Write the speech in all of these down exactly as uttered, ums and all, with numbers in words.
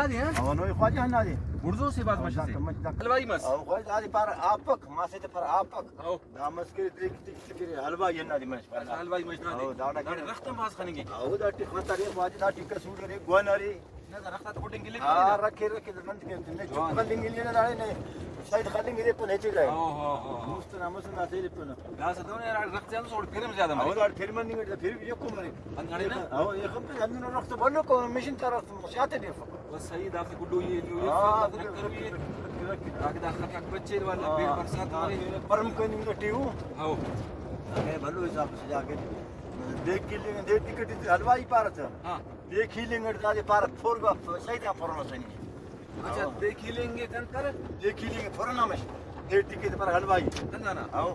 دادے، ہاں؟ او نو خواجہ ہندا دے۔ بڑزو سے باز مش سے۔ مش دا۔ حلوائی مس۔ او خواجہ دادے پر آپک، ما سے تے پر آپک۔ او۔ دا مس کے دیکھ دیکھ کے حلوائی ہندا دے مش۔ اچھا، حلوائی مش دادے۔ او داڑا داڑے رخت ہم باز خننگے۔ او دا ٹک متا رے خواجہ دا ٹک سوڑ رے گونا رے۔ نہ، دا رخت آتے گڈنگ لکھ ہاں، رکھے، رکھے، دا منت کے نے چپ خلنگ لے داڑے نے۔ شاید خلنگ لے پن ہچ جائے۔ ہاں، ہاں، ہاں۔ مست نا، مست نا، سے لے پن۔ دا سے تو نے رخت جان سوڑ پھر ہم زیادہ مارے۔ او دا پھر من نہیں، پھر بھی یکو مارے۔ ہنداڑے نا؟ ہاں، یہ خم پہ ہندن رخت بولو کو مشین تا رخت شاتے دے فک۔ بس صحیح، دا سے گڈو یہ لو، یہ ہاں، سے گڈو۔ رکھ کر بھی یہ۔ رکھ، رکھ، رکھ۔ تاکہ دا خاک بچے والا ہاں، پھر برسات ہاں، مارے۔ پرم کننگ ٹی ہو۔ ہاؤ۔ اگے بھلو حساب سے جا کے دیکھ کے لے، دیکھ ٹکٹ حلوائی پارت۔ ہاں۔ دیکھ ہی لیں گڑ دادے پارت فور گا، صحیح تھا فورنا سنی۔ اچھا، ہاں۔ دیکھ ہی لیں گے کن پر؟ دیکھ ہی لیں گے فورنا مش۔ دیکھ ٹکٹ پر حلوائی۔ نہ، نہ، نہ۔ ہاؤ۔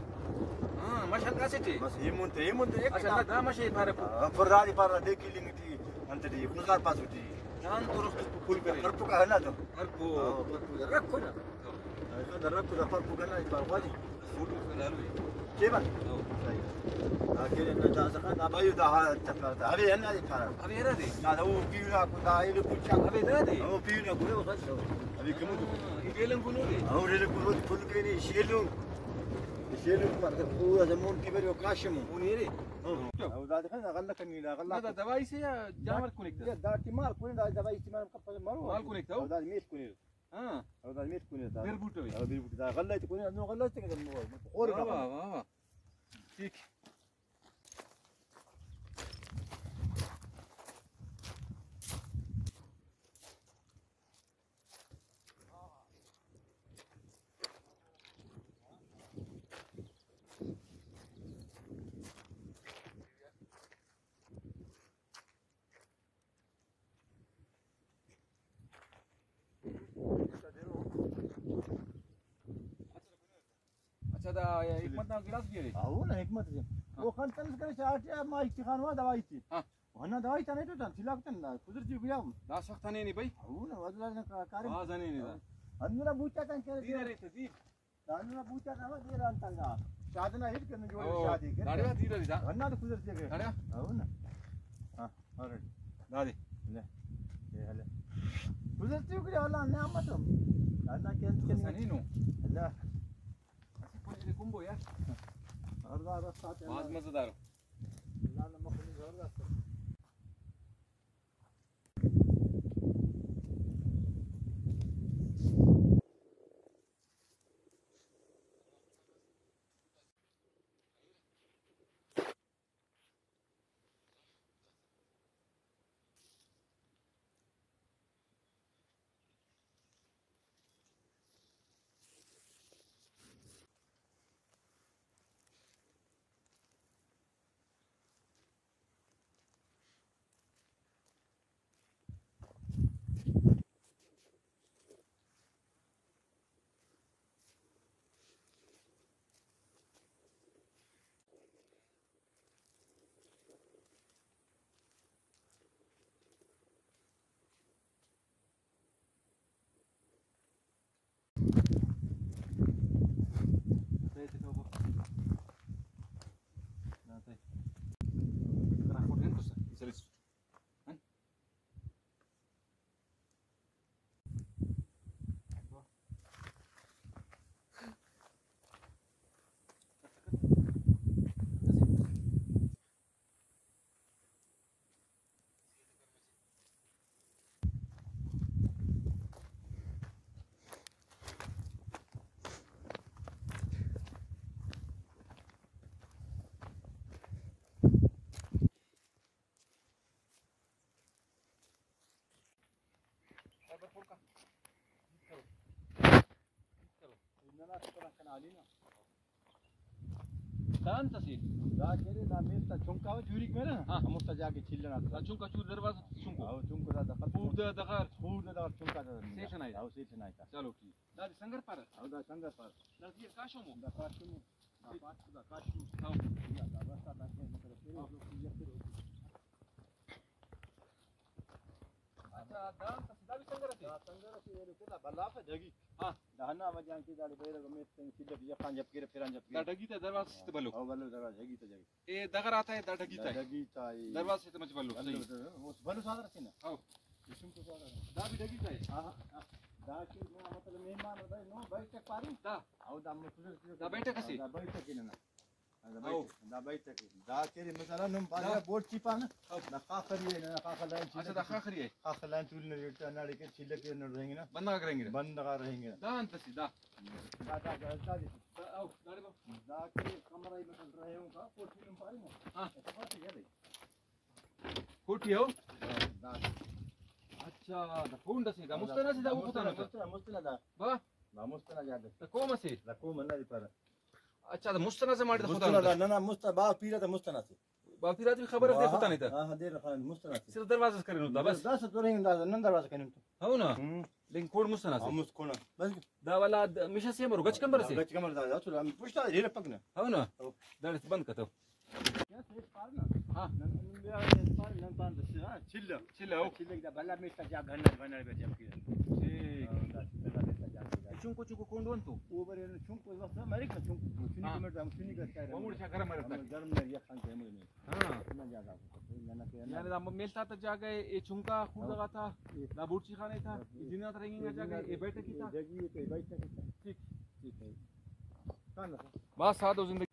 ہاں، مش ہلکا سے ٹی۔ بس ہی مونتے، ہی مونتے ایک اچھا، نہ، دا مش ہی پارے پو۔ ہاں، فور دادے پارا دیکھ ہی لیں گے ٹی، انت ٹی، خضار پاسو ٹی۔ جان تو رخ پھل کرے۔ پر پو کا ہے نا تو۔ پر پو۔ ہاں، پر پو رکھو نا۔ ہاں۔ ایسا در رکھ دا پر پو کا نا، پر والی۔ فوٹو سے ڈالو یہ۔ کے بات؟ ہاں۔ صحیح۔ آ، کے نا دا سکا، دا بھائی دا ہا، تپا دا۔ ابے ہے نا، یہ پارا۔ ابے ہے نا دے۔ نا، دا وہ پیو نا کو، دا یہ لوگ کچھ۔ ابے دا دے۔ وہ پیو نا کو، وہ خاص۔ ابے کم تو۔ ہاں، یہ بیلن کو نو دے۔ اور یہ لوگ کو فل کے نہیں، شیلو۔ شیلو پر پورا زمون کی بری کاشم۔ وہ نہیں رے۔ ہاں۔ او دا دے خان غلہ کنی دا غلہ۔ دا دوائی سے یا جانور کو نکتا؟ دا ٹی مال کو دا دوائی سے مال کپل مرو۔ مال کو نکتا؟ او دا میت کو نی۔ ہاں۔ او دا میت کو نی دا۔ بیر بوٹو۔ او بیر بوٹو دا غلہ تو کو نی، نو غلہ تو کو نی۔ اور واہ، واہ، واہ۔ ٹھیک۔ اچھا، دا حکمت نا گڑاس بھی ارے؟ ہاں، او نا حکمت سے۔ ہاں۔ او خان تنس کرے چاٹیا ما اچی خان وا دوائی تی۔ ہاں۔ ہنا دوائی تنے تو تن سلاک تن نا قدرتی گیا۔ دا سخت ہنینے بھائی۔ او نا وزلا نا کا-، کاریم۔ آ زنینے دا۔ ہندنا بوچا تن کرے۔ دیر ارے تو دیر۔ داننا بوچا نا دیر انتنگا۔ شادنا ہیڈ کرنے جوڑے او، شادی کے۔ داڑے دیر ارے دا۔ ہنا تو قدرتی کے۔ داڑے۔ او نا۔ ہاں، اور دادے۔ لے۔ اے ہلے۔ قدرتی کے اللہ نعمت۔ اللہ کے انت کے سنینو۔ اللہ۔ اسی پوجی دے کنبو یار۔ زوردار استاد۔ باز مزیدار۔ اللہ نے مخلوق زوردار۔ دان تسے۔ دا کہ ارے، دا میل تا چنکا و جوریک میرے نا۔ ہاں۔ ہموستا جا کے چلنا۔ دا چنکا چور دروازہ چنکو۔ ہاں، چنکو دا دخل۔ خوب دا دغر۔ خوب دا دغر چنکا دا۔ سیشن آئی۔ ہاں، سیشن آئی۔ چلو ٹھیک۔ دا سنگر پر۔ ہاں، دا سنگر پر۔ دا دیر کاشمو۔ دا کاشمو۔ دا پاٹ دا کاشمو۔ ہاں۔ یا دا وستا دا کہ مطلب تیرے لوگ کی یکر۔ اچھا، دا سیدھا بھی سنگر ہے؟ دا سنگر ہے، یہ لوگ دا بلا پہ جگی۔ ہاں۔ دا ہنا وجہ کہ داڑے بیرہ کو میت تنگ سیدھا بھی یخان جب کرے، پھران جب کرے۔ دا ڈگی تا دروازہ سے بلو۔ او بلو دروازہ ڈگی تا جگی۔ اے دغر آتا ہے، دا ڈگی تا ہے۔ دا ڈگی تا ہے۔ دروازہ سے تو مچ بلو، بلو صحیح۔ تو، وہ بلو سادر سے نا۔ او۔ دا بھی ڈگی تا ہے۔ ہاں، ہاں۔ دا کہ ننا مطلب مہمان دا نو بیٹھک پاری۔ دا۔ او دا مطلب دا بیٹھک اسے؟ دا بیٹھک ہی ننا۔ دا او۔ بیٹھک، دا بیٹھک ہی۔ دا کہ مثلا نم پارے دا۔ بورچی پانا۔ او۔ دا خاخری ہے، ننا خاخر لائن اچھا، دا چلک۔ خاخری ہے۔ خاخر لائن چول نے ریٹ ناڑے کے چلک کے نہ رہیں گے نا۔ بندغ رہیں گے نا۔ بندغ رہیں گے نا۔ دا انت اسے دا۔ دا، دا، دا، دا دے۔ دا، او، دا دے با۔ دا کہ کمرہ ہی مثلا رہے ہوں کا، کوٹھی نم پاری نا۔ ہاں۔ اچھا، بات ہے بھائی۔ کوٹھی ہو؟ دا۔ اچھا، دا کونڈ اسے، دا مستنا سے دا، او خطا نا۔ مستنا، مستنا دا۔ با؟ دا مستنا جاگہ۔ دا قوم اسے؟ دا قوم اللہ دی پر۔ اچھا، دا مستنا سے ماڑی دا خطا مستنا نا۔ دا، نہ، نہ، مست-، با پیرا تا مستنا سے۔ با پیرا تی خبر اس دے واہ، خطا نہیں تا۔ ہاں، ہاں، دیر خان مستنا سے۔ صرف دروازہ کرے نو دا بس۔ دا سے تو رہیں دا، نن دروازہ کرے نو تو۔ ہو نا؟ ہوں۔ لیکن کونڈ مستنا سے۔ ہاں، مست کونڈ۔ بس۔ دا والا د-، مشا سے مرو، گچ کمبر سے۔ گچ کمبر دا، دا تو ہم پوچھتا، یہ پکنا۔ ہو نا؟ ہو۔ دا بند کتو۔ ہاں۔ نن، نن بیا نن پار، نن پار دس، ہاں، چلہ۔ چلہ، او۔ چلہ دا بھلا میل تا جا گھنڑ، گھنڑ بیا جا کیا۔ ٹھیک۔ ہاں، دا چلہ دا میل تا جا گھنڑ۔ چنکو، چنکو کونڈ ون تو۔ او برے نو چنکو وخت مریک نا چنکو۔ چنی ہاں۔ کے مٹ، ہم چنی کر چاہے۔ وہ مڑ چا گرم مرے۔ ہم گرم مرے، یہ خان کے مڑ میں۔ ہاں۔ نہ جاگہ کو، نہ، نہ کہ یعنی دا میل تا تا جاگہ اے، اے چنکا خوڑدہ غا تا، اے۔ دا بورچی خانے تا، اے۔ اے جنات رنگینگا جاگہ اے، اے بیٹھک ہی تا۔ جگہ اے، اے بیٹھک ہی تا۔ ٹھیک۔ ٹھیک ہے۔ کان رکھو۔ بس سادو زندگی۔